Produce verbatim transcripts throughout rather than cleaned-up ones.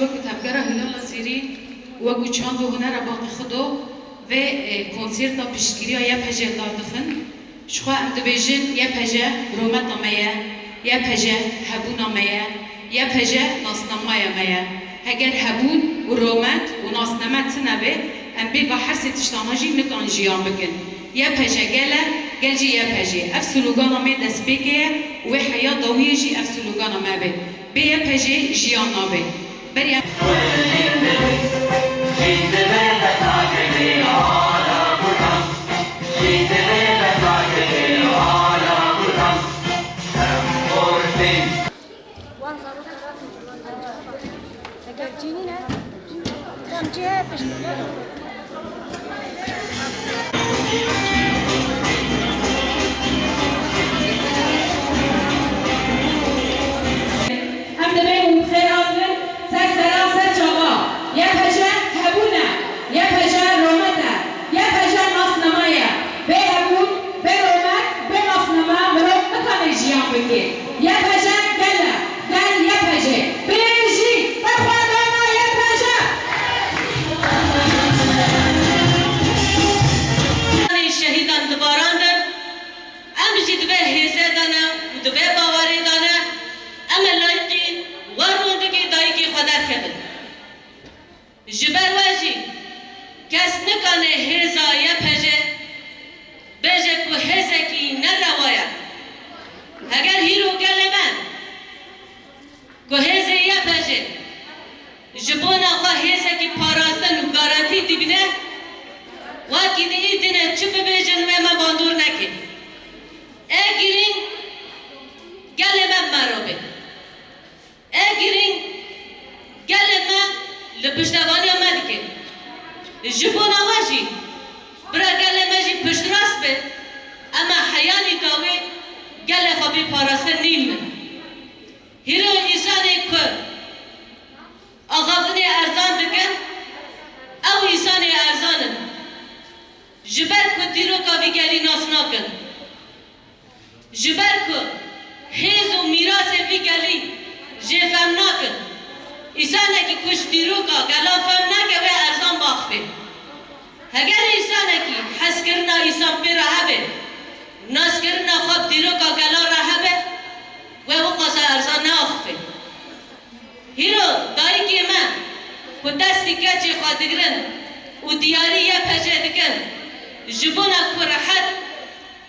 Wekî Tevgera Hilala Zêrîn, wekî çand û hunera Baqî Xido vê, e, konserta piştgiriya Y P J derdixin. Ji xwe em dibêjin Y P J rometa me ye, Y P J hebûna me ye, Y P J nasnamaya me ye. Heger hebûn û romet û nasname tune be, em bê va her sê tiştana jî nikan jiyan bikin. Y P J gel e, gel jî Y P J. Ev slogana me destpêkê ye û wê heya dawiyê jî ev slogana me be. Bê Y P J jiyan nabe. Beriya Wan zarok xebat in. Eger cînî ne, em cî heye pişt. Em dibên hûn bi xêr hatin ser sera ser çava. Y P J hebûn e, Y P J romet e, Y P J nasname ye. Bê hebûn, bê romet, bê nasname mirov nikane jiyan bike. Y P J gel e, gel Y P J. Bê jî berxwedana Y P J. Şehîdan dibarandin, em jî di vê hêzê de ne û di vê bawerê de ne, em ê layqî wer rûndikê dayikê xwe derkevin. Ji ber we jî kes nikane hêza Y P J bêje ku hêzekî nerewa ye. Heger hîro gelê me ku hêzê Y P J ji bona xwe hêzekî parastin û garantî dibîne, wekî di îdî ne çi bibêjin wê me bandor neke. Ê girîng gelê me bi me re be. Ê girîng gelê me li piştevaniya me dike. Ji bona we jî bira gelê me jî piştrast be, em ê heyanî dawê gelê xwe bê parastin nînin. Hîro însanê ku axaftinê erzan dikin, ew însanê erzan in. Ji ber ku dîroka vî gelî nas nakin. Ji ber ku hêz û mîrasê vî gelî jê fehm nakin. Însanekî ku ji dîroka gelan fehm nake wê erzan biaxifê. Heger însanekî hezkirina însan pê re hebe, naskirina xwe bi dîroka gelan re hebe, wê wixwasa erzan neaxife. Hîro dayikê me ku destî keçê xwe digirin û diyarî Y P J dikin, ji bona ku rehet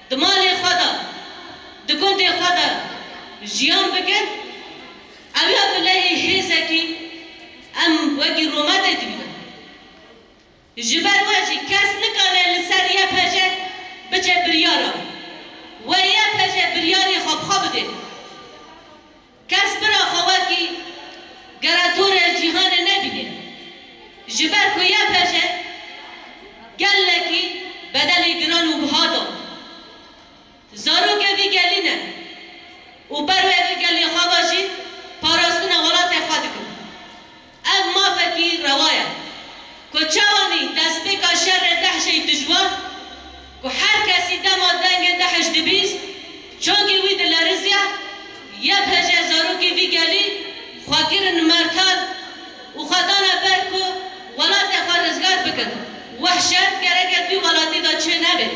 di malê xwe de, di gundê xwe de jiyan bikin, ew ya bileyê hêzekî em wekî rometê dibînin. Ji ber we jî kes nikane li ser Y P J biçe biryara. Wê Y P J biryarê xwe bi xwe bide. Kes bira xwe wekî geratorê cîhanê nebîne. Ji ber ku Y P J gelekî bedelê giran û biha da. Zarokê vî gelî ne û ber wê vî gelê xwe ve jî parastina welatê xwe dikin. Ev mafekî rewa ye ku çawanî destpêka şerê DAIŞê dijwar ku her kesî dema dengê DAIŞ dibîst, çokê wî dileriziya, Y P J zarokê vî gelî xwe kirin mertal û xwe dane ber ku welatê xwe rizgar bikin. Wehşet gereke di welatî de çê nebe.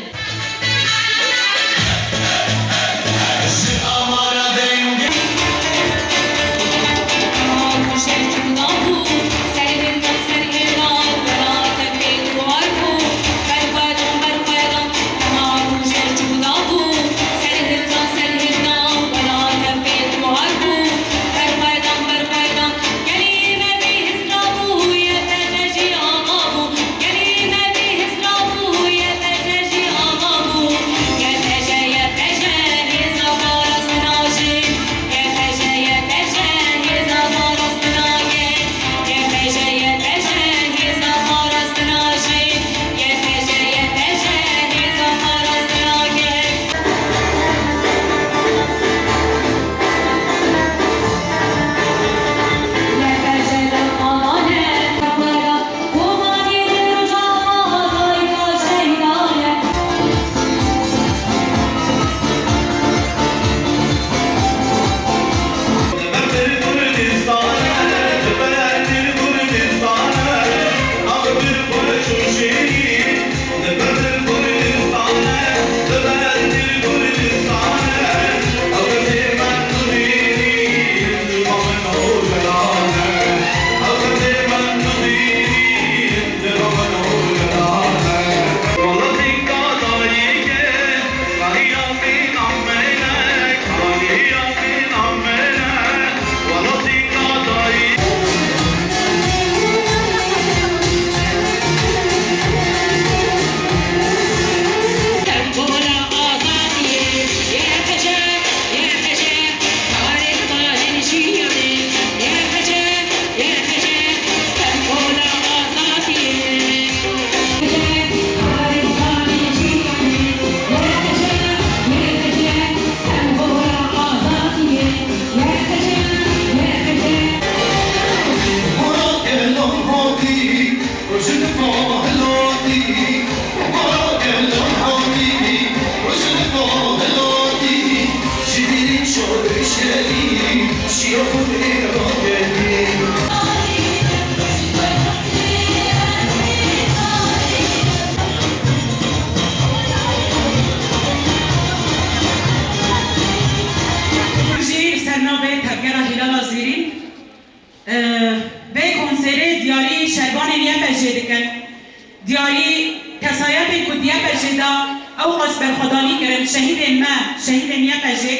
Ew qas berxwedanî kirin şehîdên me, şehîdên Y P J'ê.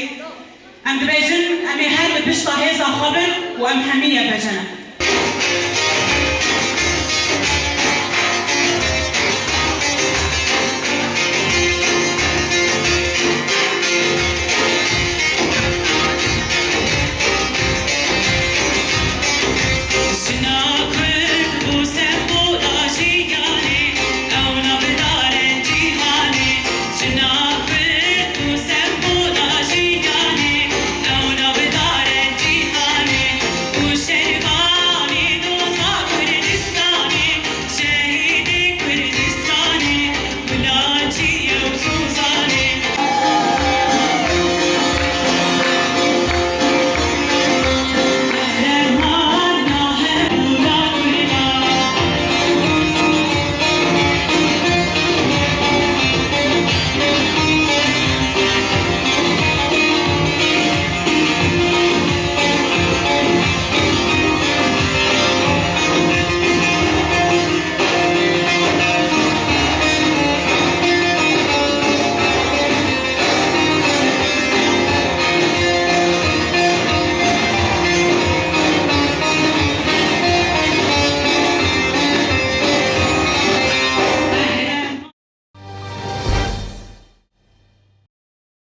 Em dibêjin, em ê her li pişta hêza xwe bin û em hemî Y P J ne. Jina Kurd bû sembola jiyanê, ew navdar e cîhanê. Jina Kurd bû sembola jiyanê, ew navdar e cîhanê. Û şervanê doza Kurdistanê, şehîdê Kurdistanê, gula çiye û zûzanê.